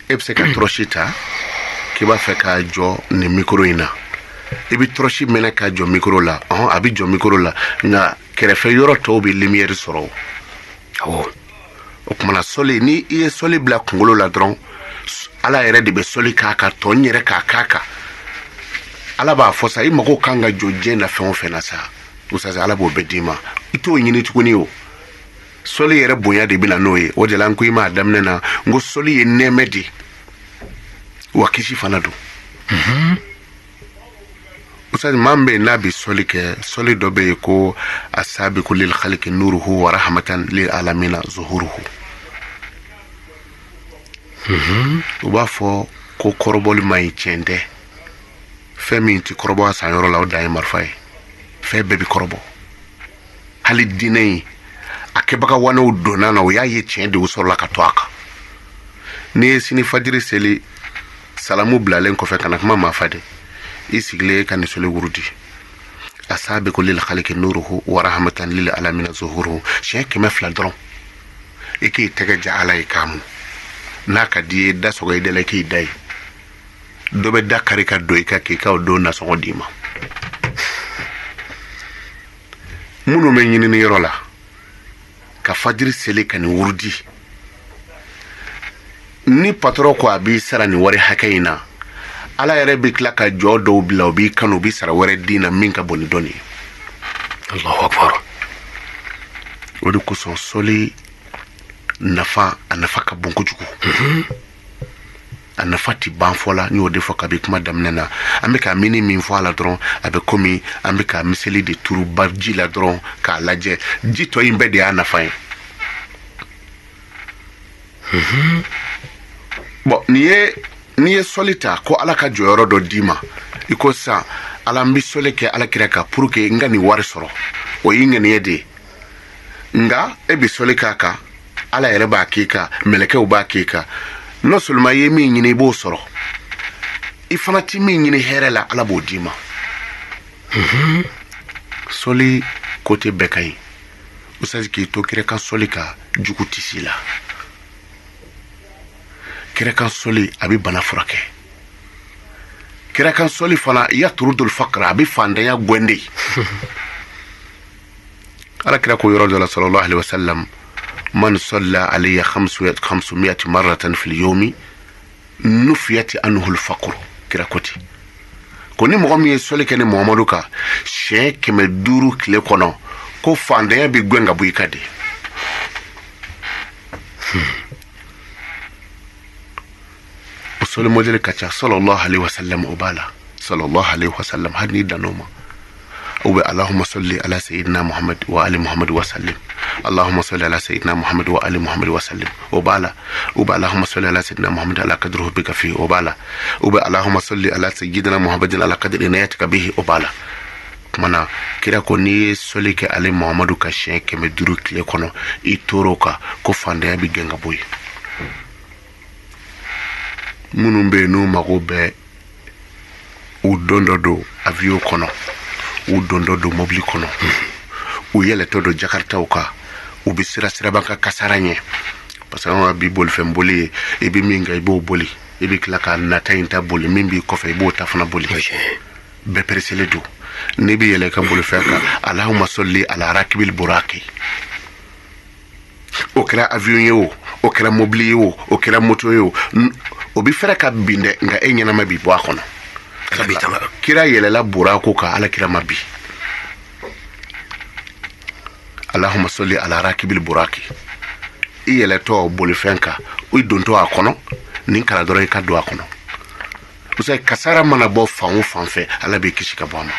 E bɛ se ka tɔrɔsi ta k'i b'a fɛ k'a jɔ nin mikoro in na. I bɛ tɔrɔsi mɛnɛ k'a jɔ mikoro la. Ɔhɔn, a bɛ jɔ mikoro la, nka kɛrɛfɛ yɔrɔ tɔw bɛ lumière sɔrɔ o. O kumana sɔli, ni i ye sɔli bila kunkolo la dɔrɔn, Ala yɛrɛ de bɛ sɔli k'a kan, tɔ n yɛrɛ k'a k'a kan. Ala b'a fɔ sa, i mago kan ka jɔ diɲɛ na fɛn o fɛn na sa, ustaz, Ala b'o bɛɛ d'i ma. I t'o ɲini tuguni. O sɔli yɛrɛ bonya de bɛ na n'o ye. O de la n ko i ma a daminɛ na, n ko sɔli ye nɛɛmɛ de, wa kisi fana don. Ustaz, maa min bɛ yen n'a bɛ sɔli kɛ, sɔli dɔ bɛ yen ko asabiku lil khaliki nuruhu wa rahmatan lil alamina zuhuruhu. U b'a fɔ ko kɔrɔbɔli man ɲi. Tiɲɛ tɛ. Fɛn min tɛ kɔrɔbɔ a san yɔrɔ la, o dan ye marifa ye. Fɛn bɛɛ bɛ kɔrɔbɔ, hali diinɛ in a kɛbaga wanew donna na, o y'a ye tiɲɛ de, sɔrɔla ka to a kan. N'i ye sini fajiri seli, salamu bilalen kɔfɛ, kana kuma maa fa de, i sigilen ka nin sɔli wurudi: asabiku lil khaliki nuruhu wa rahmatan lil alamina zuhuruhu, siɲɛ 200 dɔrɔn. I k'i tɛgɛ ja Ala ye k'a mu. N'a ka di i ye, da sɔgɔ i da la, i k'i da ye. Dɔ bɛ da kari ka don i kan k'i ka o don nasɔngɔ d'i ma. Minnu bɛ ɲinini yɔrɔ la, ka fajiri seli ka nin wurudi, ni patɔrɔn ko a b'i sara nin wari hakɛ in na, Ala yɛrɛ bɛ tila ka jɔ dɔw bila, o b'i kanu, u b'i sara wɛrɛ d'i na min ka bon ni dɔnni ye. Allahu akbar. O de kosɔn sɔli nafa, a nafa ka bon kojugu. A nafa ti ban fɔ la. N y'o de fɔ kabi kuma daminɛ na. An bɛ ka mini min fɔ a la dɔrɔn, a bɛ komi an bɛ ka miseli de turu ba ji la dɔrɔn k'a lajɛ. Ji tɔ in bɛɛ de y'a nafa ye. Bɔn, n'i ye sɔli ta ko Ala ka jɔyɔrɔ dɔ d'i ma, i ko sisan, Ala, n bɛ sɔli kɛ Ala kira kan pour que n ka nin wari sɔrɔ, o y'i ŋaniye de ye. Nka e bɛ sɔli k'a kan, Ala yɛrɛ b'a k'i kan, mɛlɛkɛw b'a k'i kan. Non seulement i ye min ɲini, i b'o sɔrɔ, i fana ti min ɲini hɛrɛ la, Ala b'o d'i ma. Sɔli côté bɛɛ ka ɲi. Ustaz, k'i to kira kan sɔli kan, jugu tɛ s'i la. Kira kan sɔli, a bɛ bana furakɛ. Kira kan sɔli fana, yatrudul fakra, a bɛ fantanya gwɛnde. Ala kira ko yɔrɔ dɔ la, sallallahu alaihi wasallam: man salla alayya khamsumiyati marratan fil yawmi nufiyati anhu al-faqr. Kira ko ten ko ni mɔgɔ min ye sɔli kɛ ni Muhamadu kan siɲɛ 500 tile kɔnɔ, ko fantanya bɛ gwɛn ka bɔ i kan de. O sɔli modèle ka ca. Sallallahu alaihi wasallam, o b'a la. Sallallahu alaihi wasallam, hali n'i dann'o ma, ou bien allahumma salli ala sayyidina Muhammad wa ali Muhammad wa sallim, allahumma salli ala sayyidina Muhammad wa ali Muhammad wa sallim, o b'a la. Ou bien allahumma salli ala sayyidina Muhammad ala qadri hubbika fi, o b'a la. Ou bien allahumma salli ala sayyidina Muhammadin ala qadri inayatika bihi, o b'a la. Kumana kira ko n'i ye sɔli kɛ ale Muhamadu kan siɲɛ 500 tile kɔnɔ, i tor'o kan, ko fantanya bɛ gɛn ka bɔ yen. Minnu bɛ yen n'u mago bɛ u don dɔ don avion kɔnɔ, u don dɔ don mobili kɔnɔ, u yɛlɛtɔ don jakaritaw kan, u bɛ sira siraban ka kasara ɲɛ, parce que an ka bi bolifɛn boli ye, i bɛ min kɛ, i b'o boli, i bɛ tila ka nata in ta boli, min b'i kɔfɛ, i b'o ta fana boli. Bɛɛ pereselen don. N'i bɛ yɛlɛ i ka bolifɛn kan, allahumma salli ala rakibil buraki. O kɛra avion ye o, o kɛra mobili ye o, o kɛra moto ye o, o bɛ fɛrɛ ka bin dɛ, nka e ɲɛnama bi bɔ a kɔnɔ. Kira yɛlɛla burako kan, Ala kira ma bi. Allahumma salli ala rakibil buraki. I yɛlɛtɔ bolifɛn kan, i dontɔ a kɔnɔ, nin kala dɔrɔn, i ka don a kɔnɔ. Parce que kasara mana bɔ fan o fan fɛ, Ala b'i kisi ka bɔ a ma.